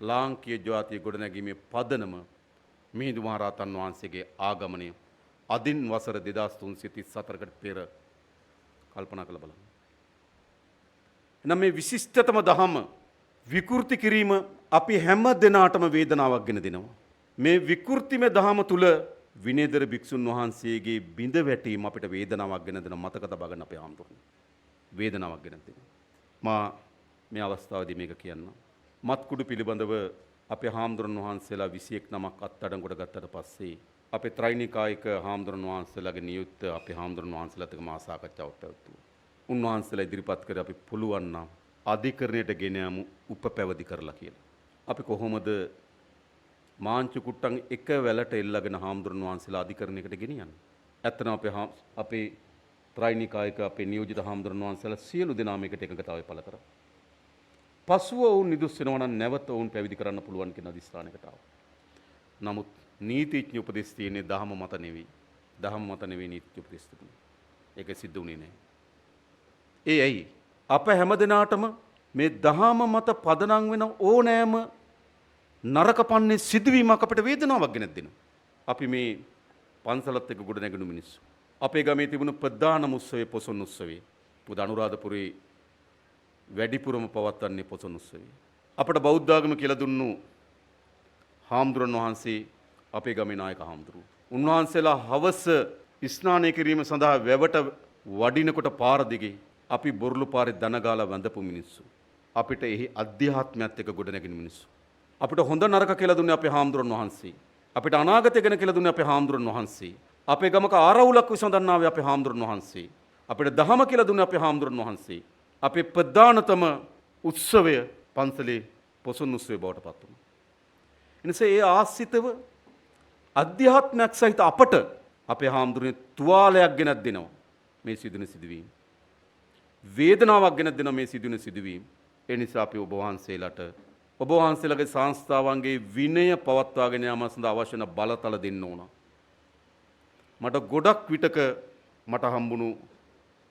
ලාංකීය ජාතිය ගොඩනැගීමේ පදනම මිහිඳු මහරහතන් වහන්සේගේ ආගමනය අදින් වසර 2334කට පෙර කල්පනා කරලා බලන්න. එහෙනම් මේ විශිෂ්ටතම දහම විකෘති කිරීම අපි හැම දෙනාටම වේදනාවක් ගෙන දෙනවා. මේ විකෘතිම දහම තුල විනයධර භික්ෂුන් වහන්සේගේ බිඳ වැටීම අපිට වේදනාවක් ගෙන දෙන මතක තබා ගන්න අපේ ආම්තුරුනේ. වේදනාවක් ගෙන දෙනවා. මා මේ අවස්ථාවේදී මේක කියන්නම්. මත්කුඩු පිළිබඳව අපේ හාමුදුරන් වහන්සේලා 21 නමක් අත්අඩංගුවට ගත්තට පස්සේ අපේ ත්‍රිනිකායික හාමුදුරන් වහන්සේලාගේ නියුක්ත අපේ හාමුදුරන් වහන්සේලාත් එක්ක මා සාකච්ඡාවක් පැවැත්වුවා. උන්වහන්සේලා ඉදිරිපත් කර අපි පුළුවන් නම් අධිකරණයට ගෙන යමු උපපැවිදි කරලා කියලා. අපි කොහොමද මාංචු කුට්ටන් එක වැලට එල්ලගෙන හාමුදුරන් වහන්සේලා අධිකරණයකට ගෙනියන්නේ? ඇත්තටම අපේ ත්‍රිනිකායික අපේ නියෝජිත හාමුදුරන් වහන්සේලා සියලු දෙනා මේකට එකඟතාවය පළ කරා. පසුව ඔවුන් නිදුස් වෙනවා නම් නැවත ඔවුන් පැවිදි කරන්න පුළුවන් කියන අදිස්ථානයකට ආවා. නමුත් නීතිඥ උපදෙස් තියෙන්නේ දහම මත නෙවෙයි. දහම මත නෙවෙයි නීතිඥ උපදෙස් තිබුණේ. ඒක සිද්ධ වුණේ නෑ. ඒ ඇයි? අප හැම දෙනාටම මේ දහම මත පදනම් වෙන ඕනෑම නරක පන්නේ සිදුවීමක් අපිට වේදනාවක් ගෙනත් දෙනවා. අපි මේ පන්සලත් එක්ක ගොඩ නැගුණු මිනිස්සු. අපේ ගමේ තිබුණු ප්‍රධානම උත්සවය පොසොන් උත්සවය. මොකද අනුරාධපුරේ වැඩිපුරම පවත්වන්නේ පොසොන් උත්සවය. අපට බෞද්ධ ආගම කියලා දුන්නු හාමුදුරන් වහන්සේ අපේ ගමේ නායක හාමුදුරුවෝ. උන්වහන්සේලා හවස ස්නානය කිරීම සඳහා වැවට වඩිනකොට පාර දිගේ අපි බොරළු පාරේ දන ගාලා වැඳපු මිනිස්සු. අපිට එහි අධ්‍යාත්මයත් එක්ක ගොඩ නැගින මිනිස්සු. අපිට හොඳ නරක කියලා දුන්නේ අපේ හාමුදුරන් වහන්සේ. අපිට අනාගතය ගැන කියලා දුන්නේ අපේ හාමුදුරන් වහන්සේ. අපේ ගමක ආරවුලක් විසඳන්න ආවේ අපේ හාමුදුරන් වහන්සේ. අපිට දහම කියලා දුන්නේ අපේ හාමුදුරන් වහන්සේ. අපේ ප්‍රධානතම උත්සවය පන්සලේ පොසොන් උත්සවය බවට පත් වුණා. එනිසා ඒ ආශ්‍රිතව අධ්‍යාත්මයක් සහිත අපට අපේ හාමුදුරනේ තුවාලයක් ගෙනත් දෙනවා මේ සිදුවන සිදුවීම්. වේදනාවක් ගෙනත් දෙනවා මේ සිදුවන සිදුවීම්. ඒ නිසා අපි ඔබ වහන්සේලාට ඔබ වහන්සේලාගේ සංස්ථාවන්ගේ විනය පවත්වාගෙන යාම සඳහා අවශ්‍ය වන බලතල දෙන්න ඕන. මට ගොඩක් විටක මට හම්බුණු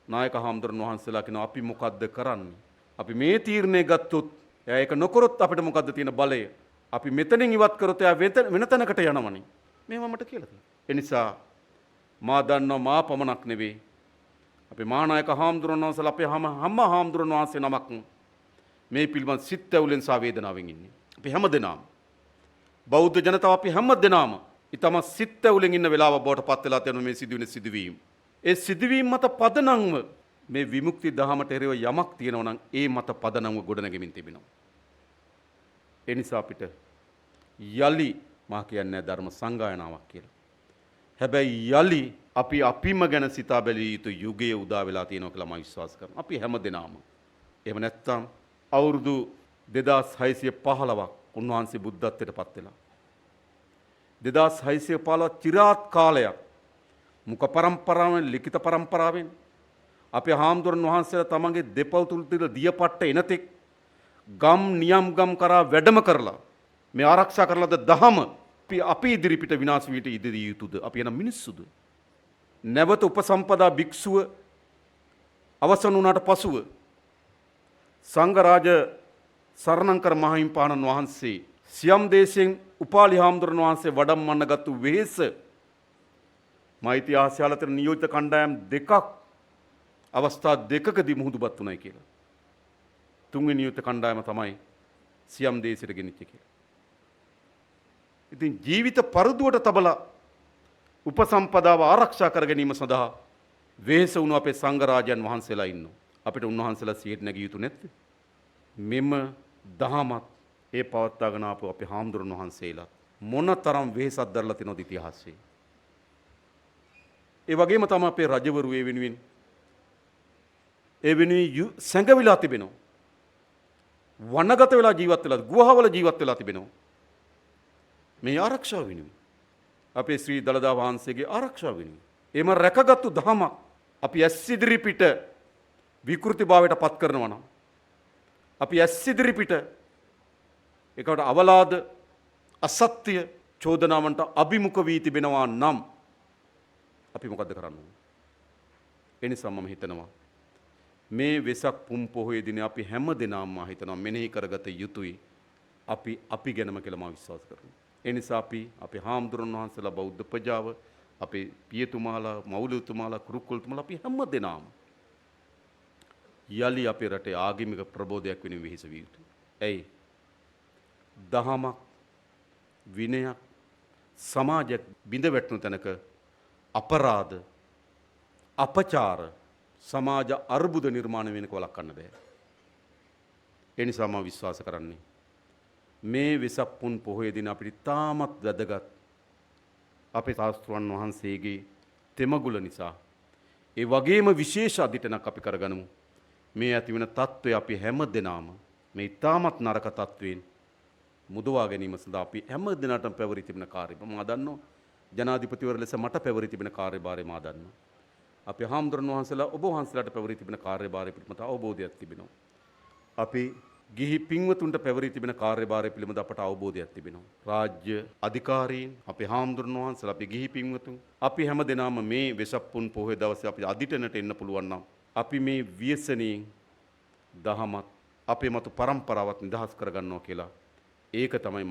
නායක හාමුදුරන් වහන්සේලා කියනවා අපි මොකද්ද කරන්නේ? අපි මේ තීරණය ගත්තොත් එයා ඒක නොකරොත් අපිට මොකද්ද තියෙන බලය? අපි මෙතනින් ඉවත් කරොත් එයා වෙන තැනකට යනවනේ. මේව මට කියලා තියෙනවා. ඒ නිසා මා දන්නවා මා පමණක් නෙවෙයි අපේ මහානායක හාමුදුරන් වහන්සේලා අපේ හැම හාමුදුරන් වහන්සේ නමක් මේ පිළිබඳ සිත් ඇවුලෙන් සහ වේදනාවෙන් ඉන්නේ. අපි හැම දෙනාම බෞද්ධ ජනතාව අපි හැම දෙනාම ඊටම සිත් ඇවුලෙන් ඉන්න වෙලාව බවට පත් වෙලා තියෙන මේ සිදුවෙන සිදුවීම්. ඒ සිදුවීම් මත පදනම්ව මේ විමුක්ති දහමට එරෙහිව යමක් තියෙනවා නම් ඒ මත පදනම්ව ගොඩනැගෙමින් තිබෙනවා. ඒ නිසා අපිට යලි මා කියන්නේ ධර්ම සංගායනාවක් කියලා. හැබැයි යලි අපි අපිම ගැන සිතා බැලිය යුතු යුගය උදා වෙලා තියෙනවා කියලා මම විශ්වාස කරනවා. අපි හැම දෙනාම. එහෙම නැත්නම් අවුරුදු 2615ක් උන්වහන්සේ බුද්ධත්වයට පත් වෙලා. 2615 චිරාත් කාලයක් මුඛ පරම්පරාවෙන් ලිඛිත පරම්පරාවෙන් අපේ හාමුදුරන් වහන්සේලා තමන්ගේ දෙපව් තුල තියෙන දියපට්ට එනතෙක් ගම් නියම් ගම් කරා වැඩම කරලා මේ ආරක්ෂා කරලද දහම අපි ඉදිරිපිට විනාශ වීට ඉඩ දිය යුතුද? අපි එන මිනිස්සුද? නැවත උපසම්පදා භික්ෂුව අවසන් වුණාට පසුව සංඝරාජ සරණංකර මහින්පාණන් වහන්සේ සියම් දේශයෙන් උපාලි හාමුදුරන් වහන්සේ වඩම්මන්න ගත්තු වෙහෙස මා ඉතිහාසය අතර නියෝජිත කණ්ඩායම් දෙකක් අවස්ථා දෙකකදී මුහුදුපත් වුණයි කියලා. තුන්වෙනි නියෝජිත කණ්ඩායම තමයි සියම් දේශයට ගෙනිච්ච කියලා. ඉතින් ජීවිත පරදුවට තබලා උපසම්පදාව ආරක්ෂා කර ගැනීම සඳහා වෙහෙස වුණු අපේ සංඝරාජයන් වහන්සේලා ඉන්නවා. අපිට උන්වහන්සේලා සිහියට නැගිය යුතු නැද්ද? මෙම දහමත් ඒ පවත්වාගෙන ආපු අපේ හාමුදුරන් වහන්සේලා මොන තරම් වෙහෙසක් දරලා තියෙනවද ඉතිහාසයේ. ඒ වගේම තමයි අපේ රජවරු ඒ වෙනුවෙන් සැඟවිලා තිබෙනවා. වනගත වෙලා ජීවත් වෙලා, ගුහාවල ජීවත් වෙලා තිබෙනවා. මේ ආරක්ෂාව වෙනුවෙන්. අපේ ශ්‍රී දළදා වහන්සේගේ ආරක්ෂාව වෙනුවෙන්. එම රැකගත්තු දහමක් අපි ඇස් ඉදිරි පිට විකෘතිභාවයට පත් කරනවා නම්, අපි ඇස් ඉදිරි පිට ඒකට අවලාද අසත්‍ය චෝදනාවන්ට අභිමුඛ වී තිබෙනවා නම් අපි මොකද්ද කරන්න ඕනේ? ඒ නිසා මම හිතනවා මේ වෙසක් පුම් පොහොය දිනේ අපි හැම දිනම මා හිතනවා මෙනෙහි කරගත යුතුයි. අපි අපි ගැනම කියලා මම විශ්වාස කරනවා. ඒ නිසා අපි අපේ හාමුදුරන් වහන්සේලා, බෞද්ධ ප්‍රජාව, අපේ පියතුමාලා, මවුලතුමාලා, කුරුක්කුලතුමාලා, අපි හැම දෙනාම යලි අපේ රටේ ආගමික ප්‍රබෝධයක් වෙනුවෙන් වෙහෙස විය යුතුයි. ඇයි? දහමක්, විනයක්, සමාජයක් බිඳ වැටුණු තැනක අපරාධ, අපචාර, සමාජ අර්බුද නිර්මාණය වෙනක වළක්වන්න බෑ. ඒ නිසා මම විශ්වාස කරන්නේ මේ වෙසක් පුන් පොහොය දින අපිට ඉතාමත් වැදගත් අපේ ශාස්ත්‍රුවන් වහන්සේගේ තෙමගුල නිසා. ඒ වගේම විශේෂ අධිටනක් අපි කරගනිමු. මේ ඇති වෙන තත්ත්වය අපි හැම දෙනාම මේ ඉතාමත් නරක තත්ත්වයෙන් මුදවා ගැනීම සඳහා අපි හැම දෙනාටම පැවරී තිබෙන කාර්යය මා දන්නවා. ජනාධිපතිවර ලෙස මට පැවරී තිබෙන කාර්යභාරය මා දන්නවා. අපේ හාමුදුරන් වහන්සේලා ඔබ වහන්සේලාට පැවරී තිබෙන කාර්යභාරය පිළිබඳ අවබෝධයක් තිබෙනවා. අපි ගිහි පින්වතුන්ට පැවරී තිබෙන කාර්යභාරය පිළිබඳ අපට අවබෝධයක් තිබෙනවා. රාජ්‍ය අධිකාරීන්, අපේ හාමුදුරන් වහන්සේලා, අපේ ගිහි පින්වතුන්, අපි හැම දෙනාම මේ වෙසක් පුන් පොහොය දවසේ අපි අදිටනට එන්න පුළුවන් නම් අපි මේ ව්‍යසනයෙන් දහමත් අපේ මතු පරම්පරාවත් නිදහස් කරගන්නවා කියලා ඒක තමයි